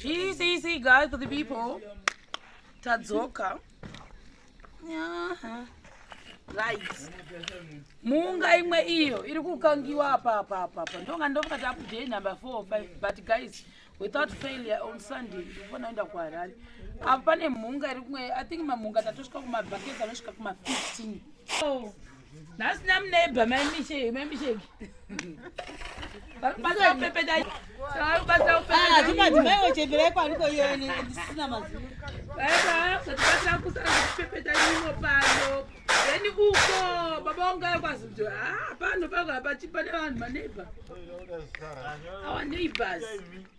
Easy, easy, guys, for the people. Tadzoka. Yeah. Right. Munga imwe iyo iri kukangiwa apa apa apa apa. Ndonga ndofika tapu day number 4 or 5 but guys without failure on Sunday ndofana enda kuHarare. Apa pane mhunga iri kumwe I think mamhunga tatosvika kumabhaketi anosvika kuma 15. Oh. Nhasi namuneighbor mai Misheki, mai Misheki. Varikubatsira kupepeta. Varikubatsira kupepeta. Ah, chimadzimai wechemberai kwaniko iyo ndisina mazino. Varikubatsira kusara kupepeta nyimo pano. Then uko baba vangu vaya kwazi ah pano pako apa pane vanhu maneighbor. Our neighbors.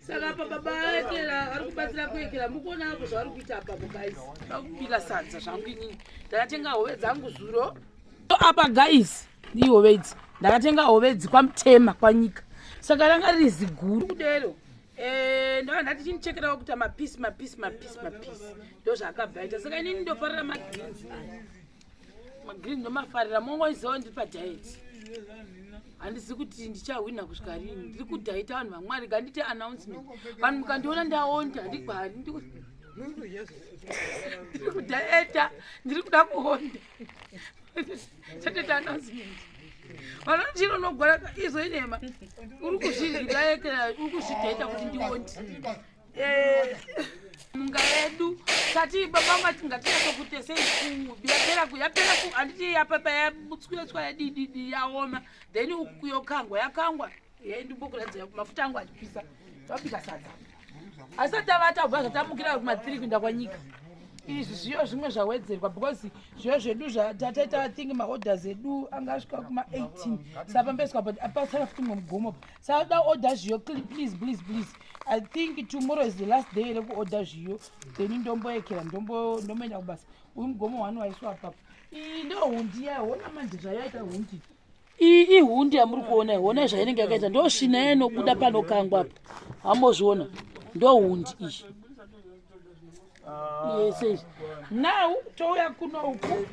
Saka apa baba ekera vari kubatsira kuekera mukuona apo zvavari kuita apapo guys. Vakubika sadza zvangu inini. Ndakatenga hove dzangu zuro. Apa guys, ihove idzi. Ndakatenga hove idzi kwaMutema kwanyika. Saka ranga riri ziguru kudero. Eh, ndava ndati chinichekerawo kuita mapisi mapisi mapisi mapisi. Ndozvaakabva aita. Saka inini ndofarira magreens aya. Magreen ndomafarira mongoiziva ndiri padiet. Handizi kuti ndichahwina kusvika rini. Ndiri kudhaita vanhu vaMwari ngandite announcement. Vanhu mukandiona ndaonda handigwari. Ndiri kudhaeta, ndiri kuda kuonda. Chatoita announcement. Vanoti chiro unogwara izvo inema. Uri kuzvidhaeta, uri kuzvidhaita kuti ndionde. Eh, munga yedu tati baba vati ngatinyatsokuite sei yapera yapera handiti yapapa yamutswetswa yadididi yaoma then yokangwa yakangwa ndimbokuratidza mafuta angu achipisa tobika sadza asati avata kubva zvatamukira kuma3 kuenda kwanyika. Izvi zviyo zvimwe zvawedzerwa because zviyo zvedu tataita think maorders edu anga asvika kuma18 saka pambeswa but pasara futi mumwe mugomo saka da order zviyo please please please. I think tomorrow is the last day rekuorder zviyo then ndomboekera ndomboenda kubasa. Uyu mugomo wani waiswa apapo. Iyi ndo hundi yayo, hona manje zvayaita hundi. Iyi ihundi yamuri kuona, hona zvainenge yakaita, ndo svina inobuda panokangwa apa. Hambozviona, ndo hundi iyi. Yese izvi. Now touya kuno uku.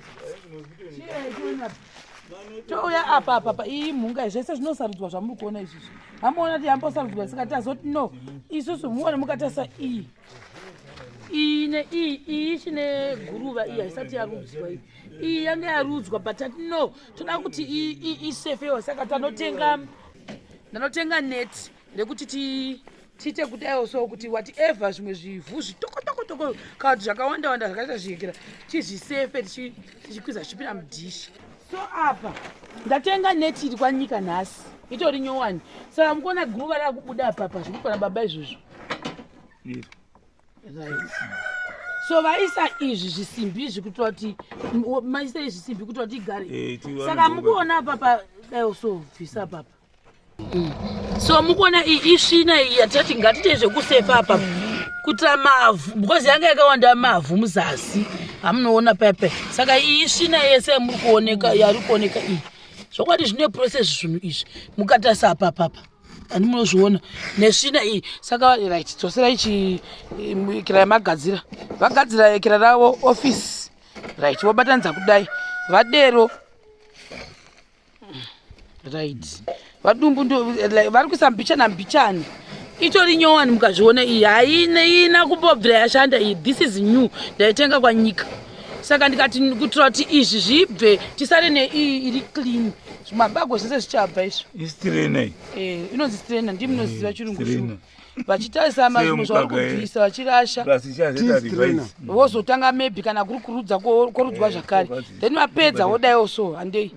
Touya apa apa apa iyi mhunga zvese zvinosarudzwa zvamuri kuona izvizvi. Hamuona kuti yambosarudzwa saka tazoti no. Isusu muone mukatarisa iyi. Iyi neiyi iyi ichine guruva iyi haisati yarudzwa iyi. Iyi yanga yarudzwa but tati no toda kuti isefewa saka tanotenga ndanotenga net rekuti tiite kudaiwo so kuti whatever zvimwe zvivhu zvitokotokotoko kana kuti zvakawanda wanda zvakaita zviyekera tizvisefe tichikwiza zvichipinda mudhishi. So apa ndatenga net iri kwanyika nhasi itori nyowani saka mukuona guruva rakubuda apapa zviri kuona baba izvozvo. Right. So vaisa izvi zvisimbi izvi kuitira kuti maisa izvi zvisimbi kuitira kuti igare. Saka mukuona apa pa dai so bvisa papa. So mukuona iyi isvina iyi yatati ngatite zvekusefa apa kuitira mavhu because yanga yakawanda mavhu muzasi amunoona pepe. Saka iyi isvina yese yamuri kuoneka yari kuoneka iyi. Zvokwadi zvine process zvinhu izvi mukatarisa apa papa. Ani munozviona nesvina iyi saka right dzoserai chikira yamagadzira. Vagadzira kira ravo office right vobatanidza kudai vadero right vadumbu ndo vari kuisa mbichana mbichana itori nyowani mukazviona iyi haina ina kumbobvira yashanda iyi. This is new, ndaitenga kwanyika saka ndikati kuitira kuti izvi zvibve tisare neiyi iri clean zvimabago zvese zvichabva izvo. Istrainer. Eh, inonzi strainer, ndimi munoziva chirungu shuwa. Vachitarisa mazvimwe zvavari kubvisa vachirasha vozotanga maybe kana kuri kurudza korudzwa zvakare then vapedza wodaiwo so handei.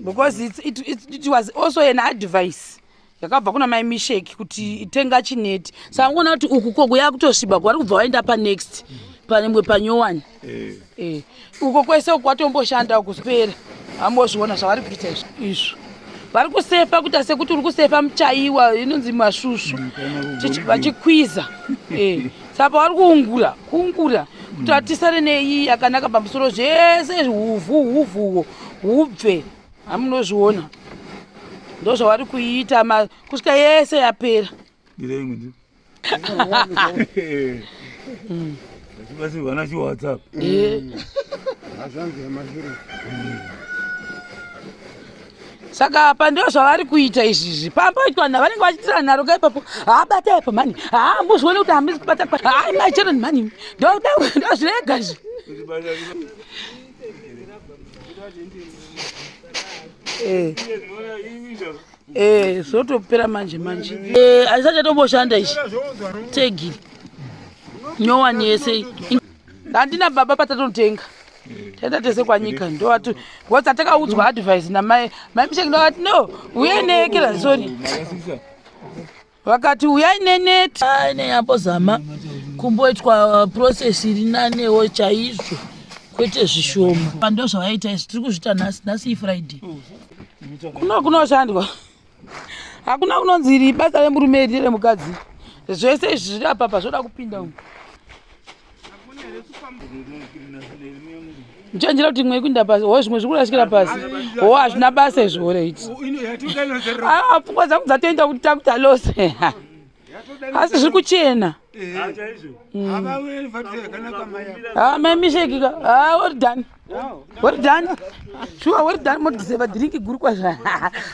Because it was also an advice yakabva kuna mai Mishek kuti itenga chineti saka ngoona kuti uku koku yakutosviba kwari kubva waenda panext panemwe panyowani eh. Uko kwese uku kwatomboshanda kusipera ambozviona zvavari kuita izvo izvo vari kusefa kuita sekuti uri kusefa muchaiwa inonzi masvusvu vachikwiza eh. Saka pavari kuungura kuungura kuti atisare neiyi yakanaka pamusoro zvese huvhu huvhuwo hubve hamunozviona ndozvavari kuita kusvika yese yapera. Vachibatsirwa nachiWhatsApp. Saka apa ndo zvavari kuita izvizvi. Pamboitwa vanenge vachiitira nharo ka ipapo. Haabata ipo mhani. Haambozvione kuti hamusi kubata kwa. Hayi machero mhani. Ndozvirega izvi. Eh. Eh, zvotopera manje manje. Eh, hazvisati chatomboshanda ichi. Tegi. Nyowani yese. Handina baba patatotenga. Taenda tese kwanyika ndovati because tatakaudzwa advice namai mai Misheki ndovati no uyai neekera sorry. Vakati uyai neneti. Aine yambozama kumboitwa process iri nanewo chaizvo kwete zvishoma. Ndo zvavaita izvi tiri kuzviita nhasi nhasi ifriday. Kuno kunoshandwa. Hakuna kunonzi iri basa remurume iri remukadzi. Zvese izvi zviri apa pa zvoda kupinda umu. Ndichanjira kuti imwe ikuinda pasi ho zvimwe zviri kurashikira pasi ho hazvina basa izvi horaiti ah, pfungwa dzangu dzatoenda kuti takuta lose asi zviri kuchena ah, mai misheki ka ah, well done well done sure well done modiseva dhiringi guru kwazvo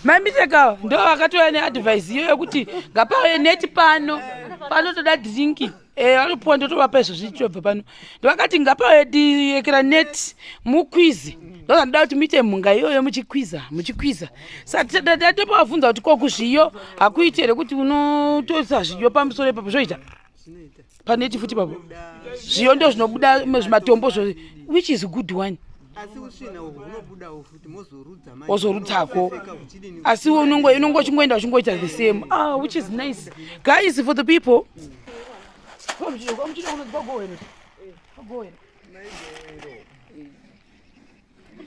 mai misheki ava ndo vakatouya neadvice iyo yekuti ngapauye neti pano pano toda dhiringi Eh, vanopuwa ndotovapa izvo zvichobva pano ndovakati ngapadiekera net mukwizi ndozvandoda kuti muite mhunga iyoyo muchikwiza muchikwiza saka tatopavabvunza kuti ko kuzviyo hakuiti here kuti unotoisa zviyo pamusoro ipapo zvoita paneti futi papo zviyo ndo zvinobuda zvimatombo zvo which is good one Asi usvina uhwu hunobudawo futi mozorudza manje. Wozorudzako. Unopfeka uchidini. Asi unongo uchingoenda uchingoita the same. Ah, which is nice guys for the people. Kuti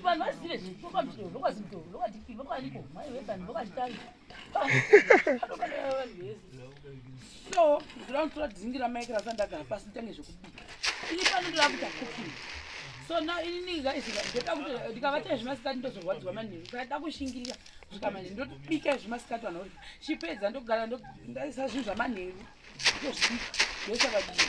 vanhu vazive zvinhu. So ndoda kutora dhingi ramaikira sandagara pasi nditange zvekubika. Ini pano ndoda kuita cooking. So now inini guys, ndoda kuti ndikavata zvimasikati ndozorwadziwa manheru, saka da kushingirira kusvika manheru ndotobika zvimasikati vanhu vodya. Chipedza ndogara ndaisa zvinhu zvamanheru ndozvibika ndosakadii.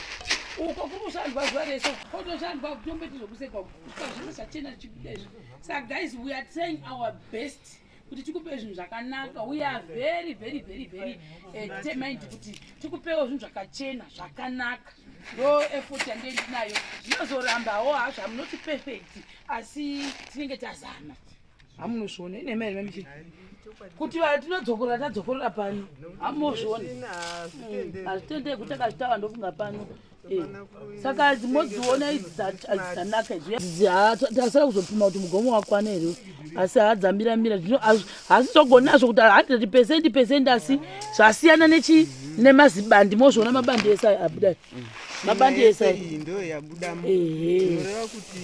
Uko kuri kushandwa zuva rese, kotoshandwa kutombeti zvokusekwa kusvika zvinhu zvachena zvichibuda izvi. Saka guys, we are trying our best kuti tikupe zvinhu zvakanaka. We are very very very very determined kuti tikupewo zvinhu zvakachena zvakanaka. Ndo effort yange ndinayo. Zvinozorambawo hazvo, hamunoti perfect, asi tinenge tazama. Hamunozviona ine mai mamichi kuti tinodzokorora tadzokorora pano, hamuzviona. Hazvitendei kuti takazvitaura ndofunga pano. Saka modziona idzi dzanaka idzi. Tasara kuzopima kuti mugomo wakwana here, asi hadzamiramira hazizogoni nazvo kuti 100 percent, asi zvasiyana nechi nemazibandi. Mozviona mabandi ese aya abuda, mabandi ese aya. Iyi ndo yabudamo. Ehe. Zvinoreva kuti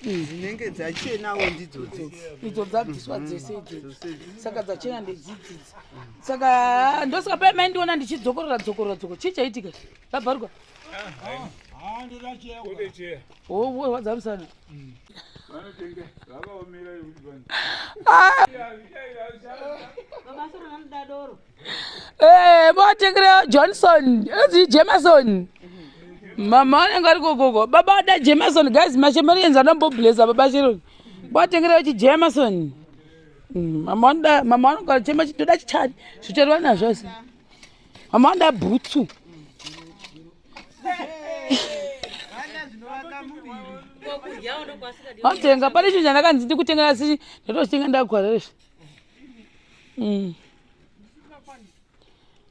dzinenge dzachenawo ndidzo dzidzi. Idzo dzabviswa dzese idzodzo, saka dzachena ndedzidzidzi. Saka ndosaka pai maindiona ndichidzokorora dzokorora dzokorora. Chii chaitika? Zvabharuka rwadza musana. Vanotenga vakaomera yekuti vanhu Baba vanoda doro. Eh, motengera Johnson, inonzi Jameson. Mama vanenge vari kokoko. Baba vada Jameson, guys, mashemarians anomboblesa baba Sharon. Motengera chi Jameson. Mama vanoda, mama vanogara chema chitoda chichari. Zvichari nazvo asi. Mama vanoda bhutsu. Vana zvinovaka muviri. Kokudyawo ndokwasikadi. Vanotenga pane chinhu chandakanzi ndikutengera asi ndatochitenga ndagwara izvi.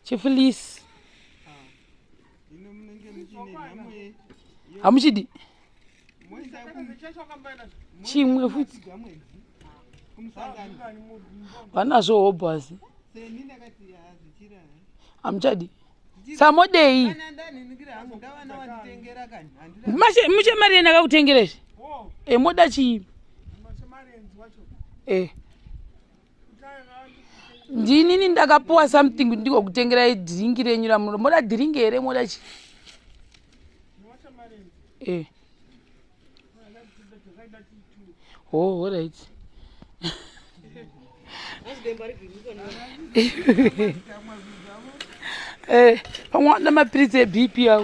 Chifleece. Ino munenge muchine nhamo Hamuchidi? Moenda Chimwe futi. mwedzi kumusangano. Vanazvo hobho asi. Seni ndakati hazvichira. Hamuchadi? Samodei. Kana ndaningira hangu ndavana wanditengera kani handina. Muchemari yena akakutengera izvi. E, moda chii? E, ndinini ndakapuwa something kuti ndikokutengerai dhiringi renyu ramuno moda. Dhiringi here? Moda chii? E, ho, alright. Azidemba rigwinyiko. Eh, pamwe wada mapiritsi eBP avo.